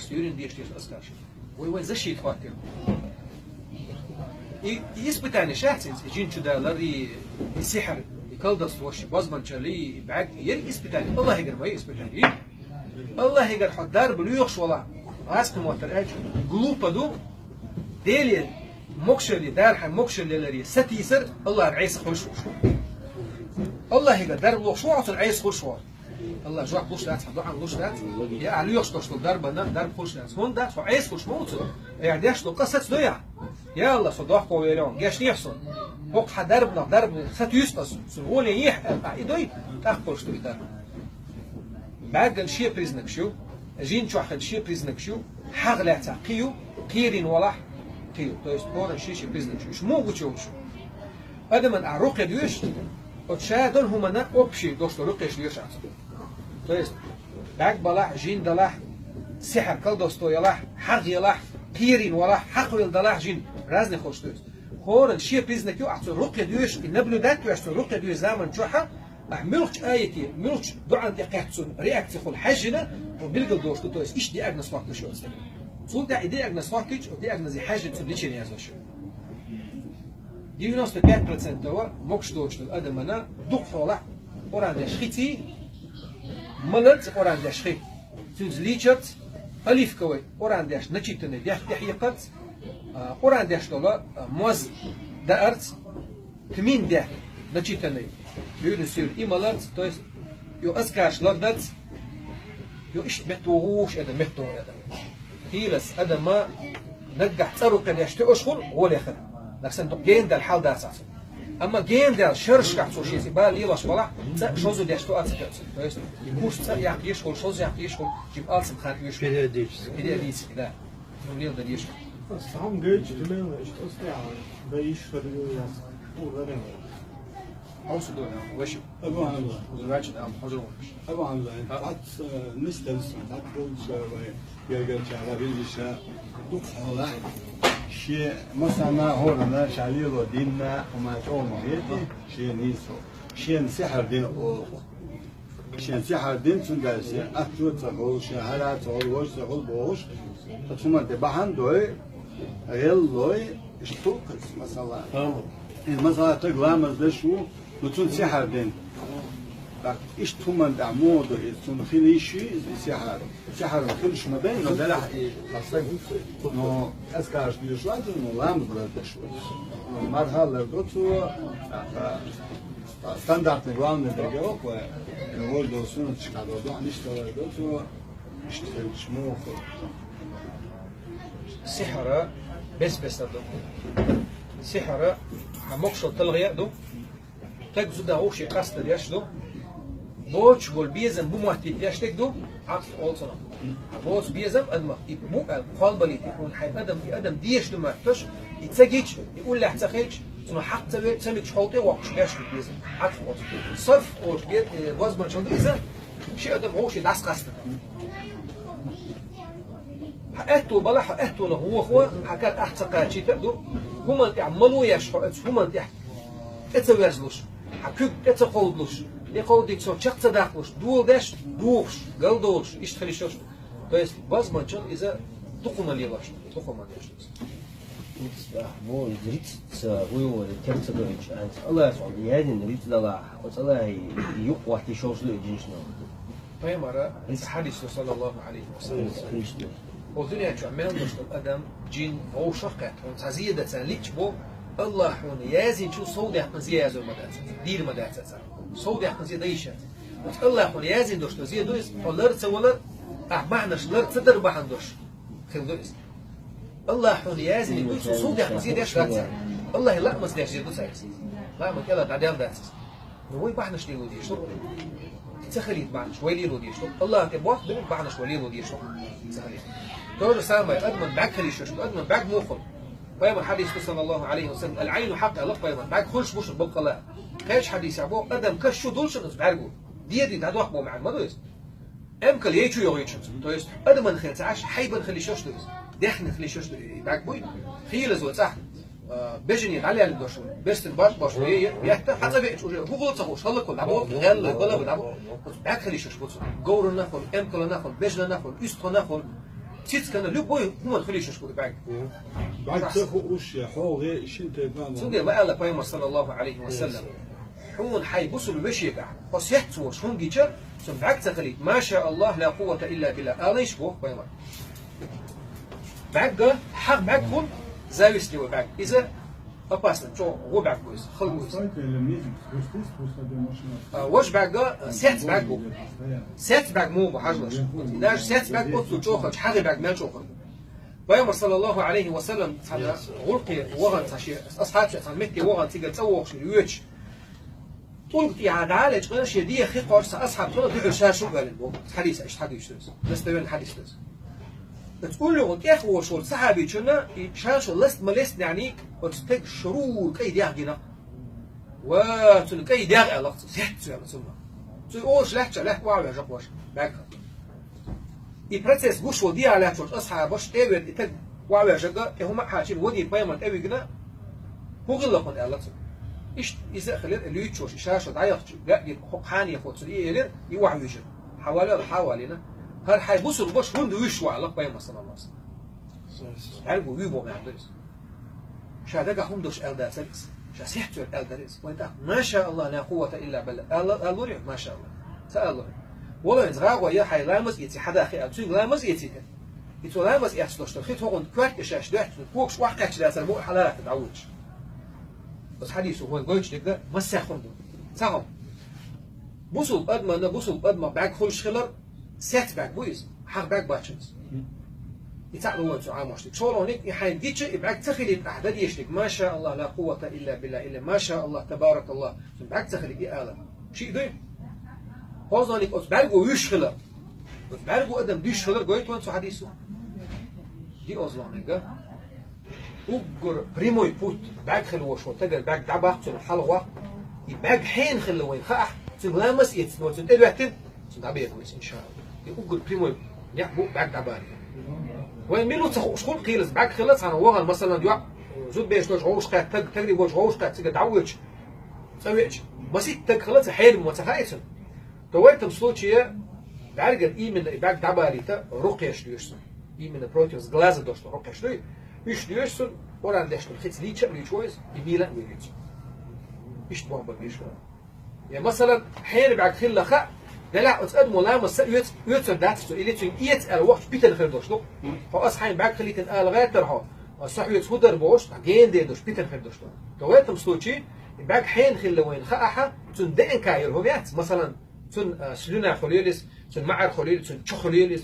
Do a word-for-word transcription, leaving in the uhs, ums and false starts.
Юрин деш деш аскарш. Вай вай защита хватит. И, и испытание шахтинц, и жин чудалар, и, и сихр, и колдовство, и бозманчали, и бак, и испытание. Аллахигар вай испытание. Аллахигар хо дарба луьйхуш вала. Аскан мотор эч. Глупо ду. Дели мокшали, дарха мокшали лари. Сатисар, Аллах айса хулш. Аллахигар дарба луьйхуш вала, айса хулш вала. Аллах жоп луш дац, дуан луш дац. Я а луьйхуш тохтал дарбана, дарба хулш дац. Хун дац, хо айс хулш муцу. Я деш то касац доя. Я Аллах, со дохко велён, геш нехсон. Хок ха дарбна, дарбна, сатюс кас. Со воле ех, а и дой, так хулш туй дарба. Баган ши признак шу, жин чохен ши признак шу, хагля ца кию, кирин вала кию. То есть поран ши ши признак шу. Шму гучу шу. Адаман а рукъя дюш, от ша дон хумана общий дошло рукъеш дюш аца. То есть, бак балах, жин далах, сихр, колдовство ялах, хагъ ялах, кирин валах, хакъвел далах жин, разный хош. То есть, хоран ши признак ю аца рукъя дюш, и наблюдать ю аца рукъя дюш заман чоха, а мюлхч айти, мюлхч дуан те кэцун, реакция хул хажина, о билгал дошло, то есть, иш диагноз факт шу. Цул да и диагноз факт, о диагноз хажин цу лечение язва шу. Девяносто пять процентов мокш дочтал адамана дукхола Къуран деш хити, малац Къуран деш хи. Цуз личац, оливковый Къуран деш начитанный деш деш якац, а, Къуран деш дола, а, моз даарц, тмин деш начитанный. Юрин сюр и малац, то есть, ю аскаш лардац, ю иш метту гуш, это метту это. Хилас адама наггахь цӀа рукъе деш те ош хул, гӀолехар. Нахсан дукъ гендал хьал дац ацу. Амма гендал шаршкахь цо шизи ба лилаш вала, цӀа шозу деш то аца кац. То есть, и куш цӀа якъ еш хул, шоз якъ еш хул, жим алцам хан еш хул. Периодически. Периодически, да. Ну, лил да еш хул. Сам гейч тимел, что стоял, да иш хадил яс. Хул, да, не. Хьовса ду, веши. Абу Хьамза. Зурачи да, Абу Хьамза. Абу Хьамза, а? Тат, э, мистер сан, тат гулча вай, гергерча, ва билбиша, дукхола, ше, масана, хорана, шалило, динна, ума чомо, ети, ше нисо. Шен сихар дин о. Шен сихар дин цундасе, ат чуца хол, ше хара ца хол, вож ца хол, бош. Та цума де бахан дой, гел лой, ишту, масала. Тамам. Э, масала, таг ламаз да шу, Ну, цун сихар дин. Так, иш туман да моду, и цун хилиши, и сихар. Сихар хилш ма бен, но дала и пасаг. Но, эскаш дюшват, но лам брадаш. Но, мархала доцу, а, а, стандартный главный договор, кое, вот до суночка, до, до, ништа доцу, иш шмо. Сихара, бес-бес ду. Сихара, хамокшо талгия ду. Таг зуда уши къаста деш ду. Боч гол безам бу махти деш тег ду. Акс олсона. Боч безам адма. И бу, э, халбали ти. Он хай адам, и адам деш ду махтош. И цагич, и уллах цахич. Цуна хак цаве, цамик шхолте вакш деш ду безам. Акс олсона. Сарф олш бе, э, возможно иза. Ши адам уши дас къаста. Хьа аьтту бала, хьа аьттуна гӀохо, хьа кар ахь ца кхачийта ду, хӀуман тӀехь малуеш хьо, оцу хӀуман тӀехь тӀе ца везлуш, хьа куьг тӀе ца кховдалуш, тӀе кховдийта со чекх ца даккхалуш, дола деш, духуш, галдолуш, иштта хила йиш йолуш. То есть, базманчалла иза дукха ма лелош, дукха ма лелош. Иццахь бо иза рицкъ ца вуй вара, тера ца доуьйтуш, хӀинца Аллас хьуна яздина рицкъ далахь, оцу Аллахье юкъ ватти шовш ду и жинашна. Пайхамара хьадис ду, саллаллаху алейхи ва саллям. Хьадис ду. Оцу дуьнен чохь мел долуш долу адам, жин, вовшах кхетта, хьуна цхьа зе дан царна лиъча бо, Аллахь хьуна яздинчул сов даьккхина зе язор ма дац, дийр ма дац царна. Сов даьккхина зе дан йиш яц. Оцу Аллахь хьуна яздина долуш долу зе ду иза, хьо лар ца валар, ахь бахьанаш лар ца дар бахьана долуш хила ду иза. Аллахь хьуна яздина ду, цо сов даьккхина зе деш дац. Аллахье лаамаца деш зе ду цаьрца. Лааман кӀела дӀадаьлла дац иза. Ну, вай бахьанаш лело дезаш ду. Ца хилийта бахьанаш, вай лело дезаш ду. Аллахьан тӀе боху берриг бахьанаш вай лело дезаш ду. Ца хилийта. То же самое, адаман бӀаьг хила йиш йолуш ду, адаман бӀаьг муха хуьлу. Пайхамар хьадис ду, саллаллаху алейхи ва саллям, «Аль-айну хьакъ», аьлла пайхамар, бӀаьг хуьлуш бу шуна баккъала. Кхечу хьадисехь боху, адам каш шу долуш шуна иза бӀаьрго. Деди дӀадоккху боху маьӀна ма ду иза. Эмкал ей чу йогӀуьйтуш. То есть, адаман хир ца Ӏаш, хьайбан хила йиш йолуш ду иза. Дехна хила йиш йолуш ду, и бӀаьрг буй. Хийла зо цӀахь, а, бежане дӀалаьлла дош ву. Бестан баш бош ву, е, е, етта, хьан ца веача уже, хӀу гӀо ца хууш, хӀаллаквала, дӀабо, гӀелла, бала, дӀабо. БӀаьрг хила йиш йолуш бу цу. Говрана хуьлу, эмкалана хуьлу, бежанана хуьлу, уьстагӀана хуьлу. Цицкана любой хӀуман хуьлийшаш хӀу бӀаьг. БӀаьг ца хууш я, хьо гӀе шин тайпа ма. Цундела ма аьлла пайхамар, саллаллаху алейхи ва саллям: «Хьуна хьай бусул вешегахь, хьо сехцвош хӀума гича, цун бӀаьг ца хилийта, ма ша Аллах, ла къуввата илла билла», алайш боху пайхамар. БӀаьгга, хьагӀ бӀаьг хӀун, завистливый бӀаьг. Иза опасно, чӀогӀа гӀо бӀаьг бу иза, хала бу иза. А, важа бӀаьгга, сец бӀаьг бу. Сец бӀаьг муха бу хьажалаш. Даже сец бӀаьг бу, цу чӀогӀа хилча, хьагӀ бӀаьг мел чӀогӀа хала бу. Пайхамар, саллаллаху алейхи ва саллям, цхьана гӀуллакхе вахана, цхьа шен асхьабаш цхьана метте вахана, цига цӀа вогӀуш вуьйцуш, тӀулг тӀехьа дӀа а лечкъина, шен дегӀах хи кхоьруш цхьа асхьаб хилла, дуьхьал ша шу ваьлла боху. Хьадис, иштта хьадис ду иза. Достоверный хьадис ду иза. Оцу уллуьгӀун тӀехволуш волу сахьабичунна и ша шу ласта ма лестинехь, оцу стеган шура кӀайн дегӀ гина. Ва, цунна кӀайн дегӀ аьлла, цу сехцвелла цунна. Цу олуш лаьттачохь лаьтта охьаваьжна ваша, бӀаьг хилла. И процесс гуш волу дехьа лаьттачу асхьабаш тӀе а веана, и стаг охьаваьжнарг, тӀе хӀума а хьаьжчина, вадийна пайхамар тӀевигна, хӀун хилла хьуна аьлла цо. Иштта иза а хилира, и луьйчуш, и ша шу дӀаяхча, гаъ гина, хӀокху хьанехо цунна и элира, и охьавуьйжира. Хьан валла, хьан валийна. ХӀара хьайн бусулба ваша хӀунда вуьйш ву аьлла пайхамар, саллаллаху алейхи ва саллям. ХӀара гу вуьйш бу аьлла иза. Ша дагахь хӀума долуш аьлла дацара иза. Ша сехьцвелла аьлла дара иза. Вайн тӀаккха, ма ша Аллах, ла къуввата илла билла. Аьлла, аьлла лур ю, ма ша Аллах. Ца аьлла лур ю. Валлахь, иза гӀагӀо я, хьайн ламаз эций, хьан дахе аьлла. Цуьнга ламаз эцийта. И цо ламаз эцна долуш дара. Хи тхуна коьрта шаьш доьттина, когаш охьакхаьчча дацара, мукъа хьаларахь дӀавоьдуш. Оцу хьадисо вайн гойтуш дерг массех хӀума ду. Цхьа хӀума. Бусулба адамна, бусулба адамах бӀаьг хуьлуш хилар, сец бӀаьг бу иза, хьагӀ бӀаьг бац иза. И цхьаъ ду вайн цу Ӏамош дерг. ШолгӀаниг, и хьайна гича, и бӀаьг ца хилийтарахь дан дезаш дерг, ма ша Аллах, ла къуввата илла билла, илла ма ша Аллах, табаракаллах, цуьнан бӀаьг ца хилийта и ала. Шиъ дуй? КхозлагӀниг, оцу бӀаьрго вуьйш хилар. Оцу бӀаьрго адам дуьйш хилар гойту вайн цу хьадисо. ДиозлагӀниг. Уггар прямой путь, бӀаьг хила волуш волу стагана бӀаьг дӀабаккха, цунах хьалхаваккха. И бӀаьг хьенан хилла вайна хаахь, цуьнга ламаз эцна, цунна тӀе а веттина, цунна дӀабега веза, иншаАллах. И уггар прямой некъ бу бӀаьг дӀабалийта. Вайн мила ца хууш хуьлу кхелаза бӀаьг хилла цхьана вахана, масалан, йоӀ, зудабераш долуш вовшахкхетта стаг, стаг дерг волчу вовшахкхетта цига дӀавоьдуш, цӀа веача, масийтта стаг хилла ца хьенан ма ца хаьа цунна. То в этом случае бӀаьргана именно и бӀаьг дӀабалийта рукъеш доьшу цунна. Именно против сглаза долуш рукъеш дуй. Уьш доьшу цунна, Къуръан дешнарг хица лийча а лийча ву иза, и мила а мила ву иза. Иштта боху бан вуьйш хилар. Я, масалан, хьенан бӀаьг хилла хаьа, делахь оцу адамо ламаз ца оьцу, оьцур дац цо, или цуьнга эца аьлла вахча питана хир долуш ду. Хьо аса хьайна бӀаьг хилийтина ала гӀертара хьо, аса хьоьца хӀун дар бохуш, гена ден долуш питана хир долуш ду. То в этом случае, и бӀаьг хьенан хилла вайна хаахь, цуьнан ДНК йолу хӀума яц, масалан, цуьнан, а, слюна хуьлийла иза, цуьнан маӀар хуьлийла, цуьнан чу хуьлийла иза.